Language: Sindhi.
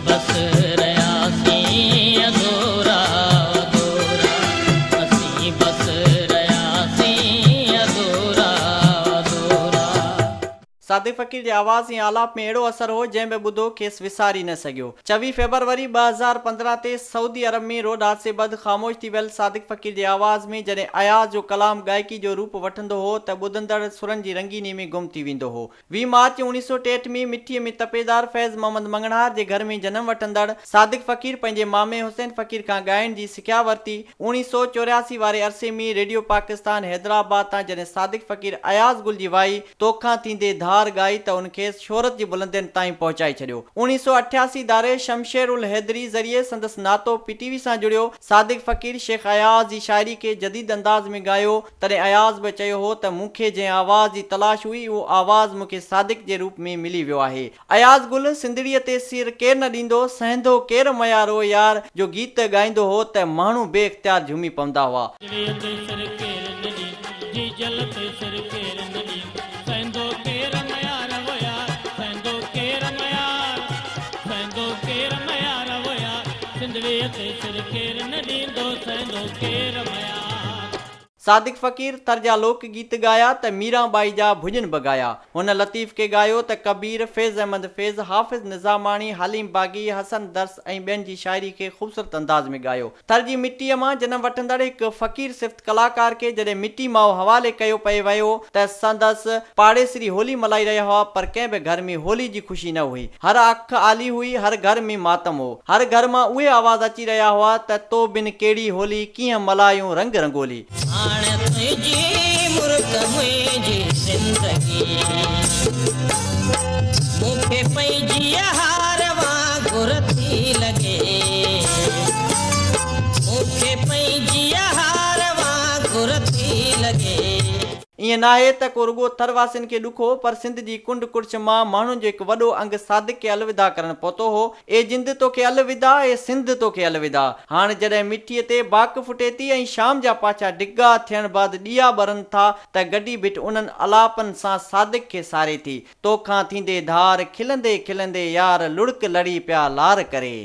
بس رهياسين اڌورا اڌورا، اسين بس رهياسين اڌورا اڌورا. صادق فقير جي آواز ۽ آلاپ ۾ اهڙو اثر هو، جنهن به ٻڌو، کيس وساري نه سگهيو. 24 فيبروري 2015 تي سعودي عرب ۾ روڊ حادثي بعد خاموش ٿي ويل صادق فقير جي آواز ۾ جڏهن اياز جو ڪلام ڳائڪي جو روپ وٺندو هو ته ٻڌندڙ سرن جي رنگيني ۾ گم ٿي ويندو هو. 20 مارچ 1963 ۾ مٺيء ۾ تپيدار فيض محمد مڱڻهار جي گهر ۾ جنم وٺندڙ صادق فقير پنهنجي مامي حسين فقير کان ڳائڻ جي سکيا ورتي. 1984 واري عرصي ۾ ريڊيو پاڪستان حيدرآباد تان جڏهن صادق فقير اياز گل جي وائي توکان ٿيندي ڌار ڳائي ته ان کيس شهرت جي بلندين تائين پهچائي ڇڏيو. 1988 ڌاري شمشيرالحيدري ذريعي سندس ناتو پي ٽي وي سان جڙيو. صادق فقير شيخ اياز جي شاعري کي جديد انداز ۾ ڳايو. تڏهن اياز به چيو هو ته مون کي جنهن آواز جي تلاش هئي اهو آواز مون کي صادق جي روپ ۾ ملي ويو آهي. اياز گل سنڌڙيء تي سر ڪير نه ڏيندو، سهندو ڪير ميار او يار جو گيت ڳائيندو هو ته ماڻهو بي اختيار جهومي پوندا هئا. سنڌڙيء تي سر ڪير نه ڏيندو، جيجل تي سر ڪير نه ڏيندو، سهندو ڪير ميار او يار، سهندو ڪير ميار، سهندو ڪير ميار او يار، سنڌڙيء تي سر ڪير نه ڏيندو، سهندو ڪير ميار. صادق فقير ٿر جا لوڪ گيت ڳايا ته ميران ٻائي جا ڀڄن به ڳايا. هن لطيف کي ڳايو ته ڪبير، فيض احمد فيض، حافظ نظاماڻي، حليم باغي، حسن درس ۽ ٻين جي شاعري کي خوبصورت انداز ۾ ڳايو. ٿر جي مٽيء مان جنم وٺندڙ هڪ فقير صفت ڪلاڪار کي جڏهن مٽي ماء حوالي ڪيو پئي ويو ته سندس پاڙيسري هولي ملهائي رهيا هئا پر ڪنهن به گهر ۾ هولي جي خوشي نه هئي. هر اک آلي هئي، هر گهر ۾ ماتم هو. هر گهر مان اهي آواز اچي رهيا هئا ته تو بن ڪهڙي هولي، ڪيئن ملهايون رنگ رنگولي. هاڻ تنهنجي مرڪ منهنجي زندگي، مون کي پنهنجيء هار وانگر ٿي لڳي، مون کي پنهنجيء هار وانگر ٿي لڳي. ائين ناهي ته ڪو رڳو ٿر واسين کي ڏک هو پر سنڌ جي ڪنڊ ڪڙڇ مان ماڻهن جو هڪ وڏو انگ صادق کي الوداع ڪرڻ پهتو هو. اي جند توکي الوداع، اي سنڌ توکي الوداع. هاڻ جڏهن مٺيء تي باک ڦٽي ٿي ۽ شام جا پاڇا ڊگها ٿيڻ بعد ڏيئا ٻرن ٿا ته گڊي ڀٽ انهن الاپن سان صادق کي ساري ٿي. توکان ٿيندي ڌار، کلندي کلندي يار لڙڪ لڙي پيا لار ڪري.